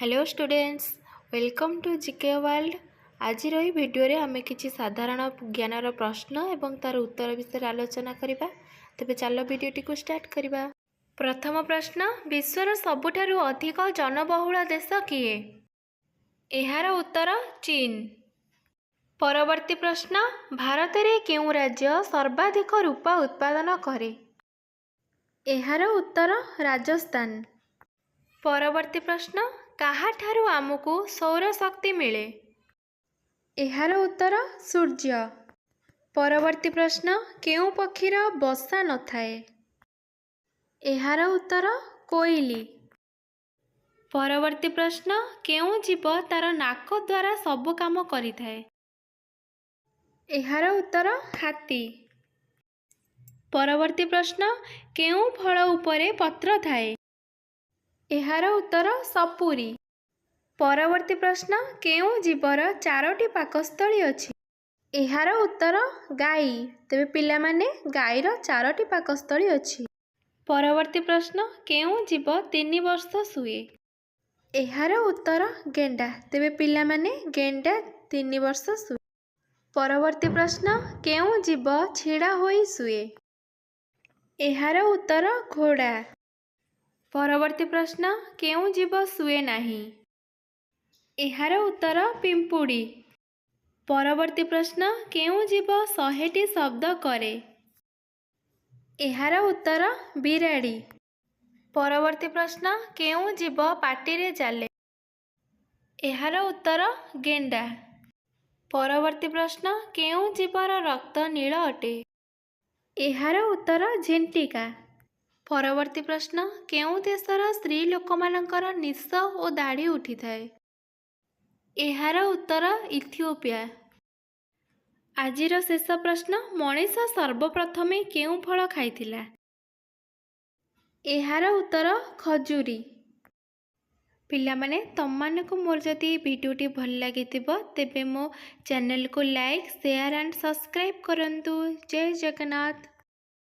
Hello students, welcome to GK World. ଆଜିର ଏହି ଭିଡ଼ିଓରେ ଆମେ କିଛି ସାଧାରଣ ଜ୍ଞାନର ପ୍ରଶ୍ନ ଏବଂ ତା'ର ଉତ୍ତର ବିଷୟରେ ଆଲୋଚନା କରିବା। ତେବେ ଚାଲ, ଭିଡ଼ିଓଟିକୁ ଷ୍ଟାର୍ଟ କରିବା। ପ୍ରଥମ ପ୍ରଶ୍ନ, ବିଶ୍ୱର ସବୁଠାରୁ ଅଧିକ ଜନବହୁଳ ଦେଶ କିଏ? ଏହାର ଉତ୍ତର ଚୀନ। ପରବର୍ତ୍ତୀ ପ୍ରଶ୍ନ, ଭାରତରେ କେଉଁ ରାଜ୍ୟ ସର୍ବାଧିକ ରୂପା ଉତ୍ପାଦନ କରେ? ଏହାର ଉତ୍ତର ରାଜସ୍ଥାନ। ପରବର୍ତ୍ତୀ ପ୍ରଶ୍ନ, କାହାଠାରୁ ଆମକୁ ସୌରଶକ୍ତି ମିଳେ? ଏହାର ଉତ୍ତର ସୂର୍ଯ୍ୟ। ପରବର୍ତ୍ତୀ ପ୍ରଶ୍ନ, କେଉଁ ପକ୍ଷୀର ବସା ନଥାଏ? ଏହାର ଉତ୍ତର କୋଇଲି। ପରବର୍ତ୍ତୀ ପ୍ରଶ୍ନ, କେଉଁ ଜୀବ ତାର ନାକ ଦ୍ୱାରା ସବୁ କାମ କରିଥାଏ? ଏହାର ଉତ୍ତର ହାତୀ। ପରବର୍ତ୍ତୀ ପ୍ରଶ୍ନ, କେଉଁ ଫଳ ଉପରେ ପତ୍ର ଥାଏ? ଏହାର ଉତ୍ତର ସପୁରୀ। ପରବର୍ତ୍ତୀ ପ୍ରଶ୍ନ, କେଉଁ ଜୀବର ଚାରୋଟି ପାକସ୍ଥଳୀ ଅଛି? ଏହାର ଉତ୍ତର ଗାଈ। ତେବେ ପିଲାମାନେ, ଗାଈର ଚାରୋଟି ପାକସ୍ଥଳୀ ଅଛି। ପରବର୍ତ୍ତୀ ପ୍ରଶ୍ନ, କେଉଁ ଜୀବ 3 ବର୍ଷ ଶୁଏ? ଏହାର ଉତ୍ତର ଗେଣ୍ଡା। ତେବେ ପିଲାମାନେ, ଗେଣ୍ଡା 3 ବର୍ଷ ଶୁଏ। ପରବର୍ତ୍ତୀ ପ୍ରଶ୍ନ, କେଉଁ ଜୀବ ଛିଡ଼ା ହୋଇ ଶୁଏ? ଏହାର ଉତ୍ତର ଘୋଡ଼ା। ପରବର୍ତ୍ତୀ ପ୍ରଶ୍ନ, କେଉଁ ଜୀବ ଶୁଏ ନାହିଁ? ଏହାର ଉତ୍ତର ପିମ୍ପୁଡ଼ି। ପରବର୍ତ୍ତୀ ପ୍ରଶ୍ନ, କେଉଁ ଜୀବ 100ଟି ଶବ୍ଦ କରେ? ଏହାର ଉତ୍ତର ବିରାଡ଼ି। ପରବର୍ତ୍ତୀ ପ୍ରଶ୍ନ, କେଉଁ ଜୀବ ପାଟିରେ ଚାଲେ? ଏହାର ଉତ୍ତର ଗେଣ୍ଡା। ପରବର୍ତ୍ତୀ ପ୍ରଶ୍ନ, କେଉଁ ଜୀବର ରକ୍ତ ନୀଳ ଅଟେ? ଏହାର ଉତ୍ତର ଝିଣ୍ଟିକା। ପରବର୍ତ୍ତୀ ପ୍ରଶ୍ନ, କେଉଁ ଦେଶର ସ୍ତ୍ରୀ ଲୋକମାନଙ୍କର ନିଶ ଓ ଦାଢ଼ି ଉଠିଥାଏ? ଏହାର ଉତ୍ତର ଇଥିଓପିଆ। ଆଜିର ଶେଷ ପ୍ରଶ୍ନ, ମଣିଷ ସର୍ବପ୍ରଥମେ କେଉଁ ଫଳ ଖାଇଥିଲା? ଏହାର ଉତ୍ତର ଖଜୁରୀ। ପିଲାମାନେ, ତମମାନଙ୍କୁ ମୋର ଯଦି ଏଇ ଭିଡ଼ିଓଟି ଭଲ ଲାଗିଥିବ, ତେବେ ମୋ ଚ୍ୟାନେଲକୁ ଲାଇକ୍, ସେୟାର ଆଣ୍ଡ ସବସ୍କ୍ରାଇବ୍ କରନ୍ତୁ। ଜୟ ଜଗନ୍ନାଥ।